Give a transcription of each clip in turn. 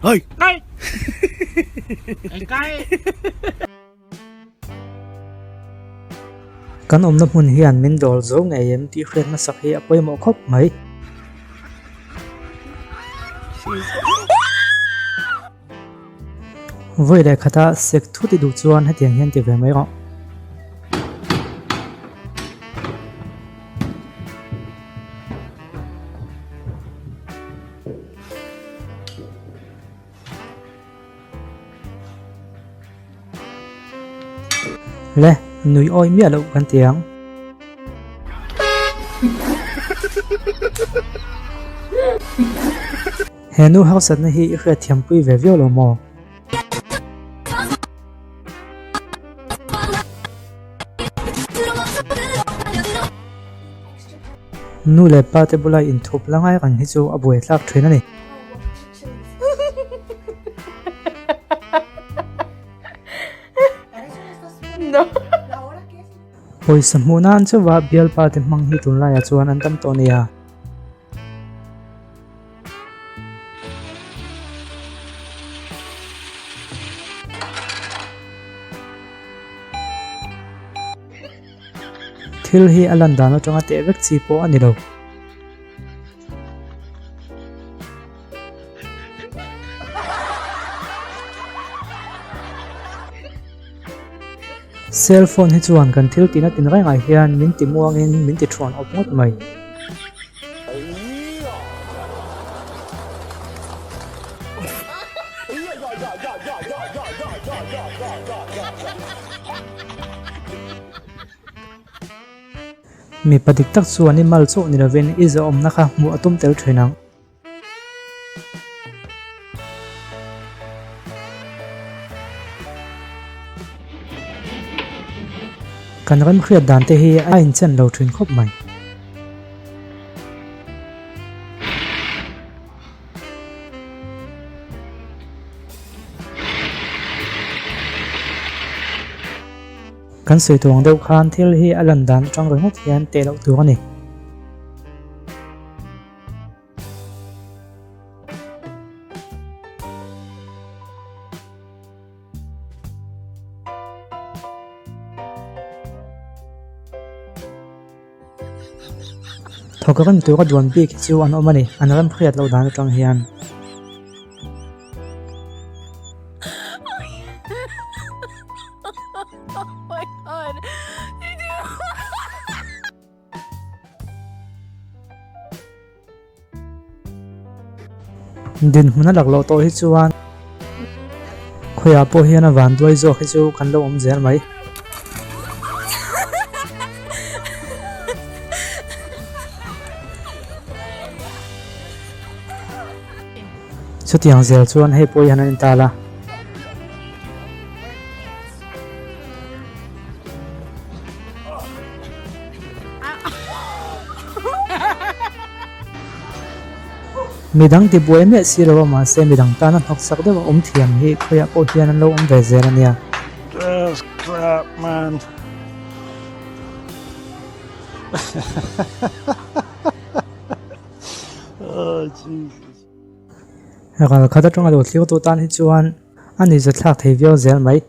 Hey! Kan awmna hmun hian min dawl zo ngei em tih hriat hmasak hi a pawimawh khawp mai. Vawi leh khata sek thut i duh chuan hetiang hian ti ve mai rawh. Le, nui awi miah loh kan ti ang. He nu harsatna hi i hriatthiampui ve viau lo maw? Nu leh pa te bula inthup la ngai reng hi chu a buaithlak thin a ni. Pawisa hmuh nan chauha bialpa te hmang hi tunlaiah chuan an tam tawh nia. Thil hi a lan dan atanga teh vek chi pawh a ni lo. Cell phone hi chuan kan thil tihna tin rengah hian min ti muangin min ti thuan awp ngawt mai. Mipa dik tak chuan i mal chauh ni lovin i zahawmna kha hmuh a tum tel thin ang. Kan remhriat dan te hi a inchen lo thin khawp mai. Kan sawi tuang deuh khan thil hi a lan dan atang ringawt hian teh loh tur a ni. Thawk rem tura duan bik hi chu an awm a ni, an rem hriat loh dan atang hian. Dinhmun a laklawh tawh hi chuan khawiah pawh hian a vanduai zawk hi chu kan lo awm zel mai. Chutiang zel chuan hei pawh hian an intal a. Midang ti buai miah si lo a mahse midang tana hnawksak deuh a awm thiam hi khawiah pawh hian an lo awm ve zel a nia. Just crap man. Oh Jesus. Ral khat atanga lo thlir tu tan hi chuan a ni zathlak thei viau zel mai.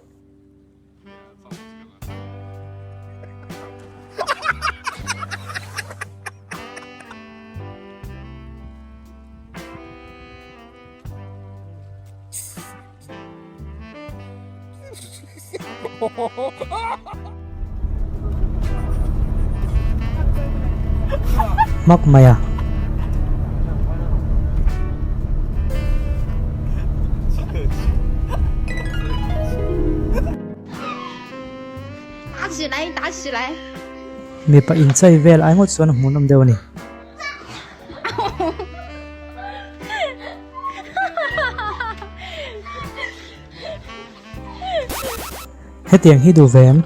Hmak mai a. Mipa inchei vel ai ngawt chuan a hmuhnawm deuh a ni. Hetiang hi duh ve em?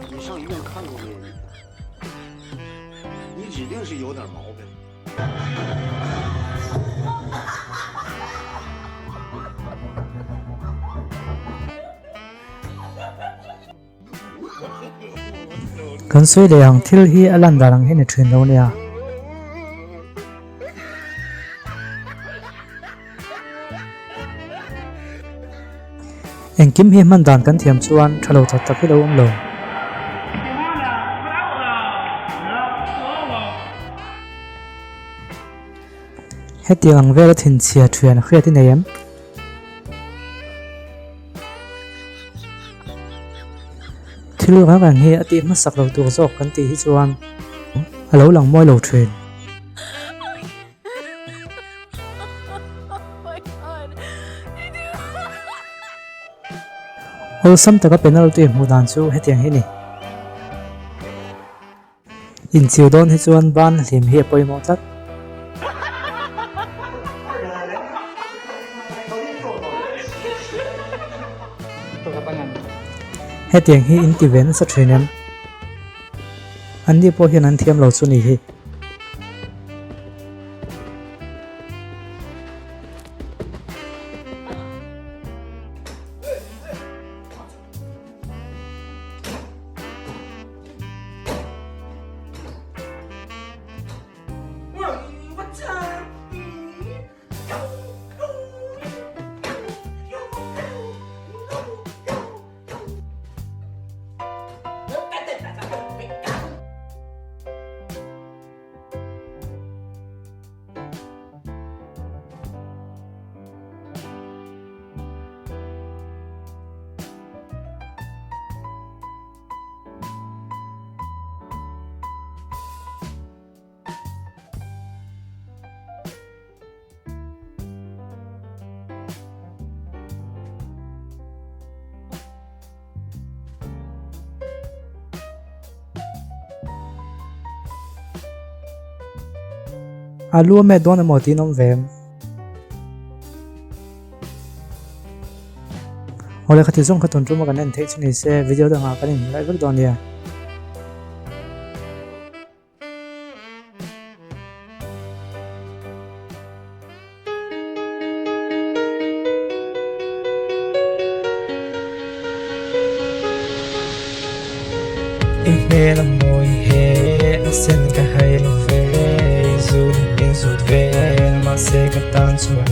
Kan sawi leh ang thil hi a lan dan ang hi ni thin lo nia. Engkim hi hman dan kan thiam chuan tha lo tak tak hi lo awm lo. Hetiang ang vela thinchhia thian hriat i nei em? Thil reng reng hi a tih hmasak lo tur zawk kan tih hi chuan a lo lang mawi lo thin. Awlsam taka penalty hmuh dan chu hetiang hi a ni. Inchiu dawn hi chuan ban hlim hi a pawimawh tlat. Hetiang hi in ti ve nasa thin em? Anni pawh hian an thiam lo chu ni hi. Alu a met dawn emaw tiin awm ve em? Awle khati zawng kha tun tuma kan en theih chu ni se video dangah kan inhmu laih vek dawn nia. I hmel a mawi he a sen ka hai lo ve i zut in zut vel mahse ka tan chuan.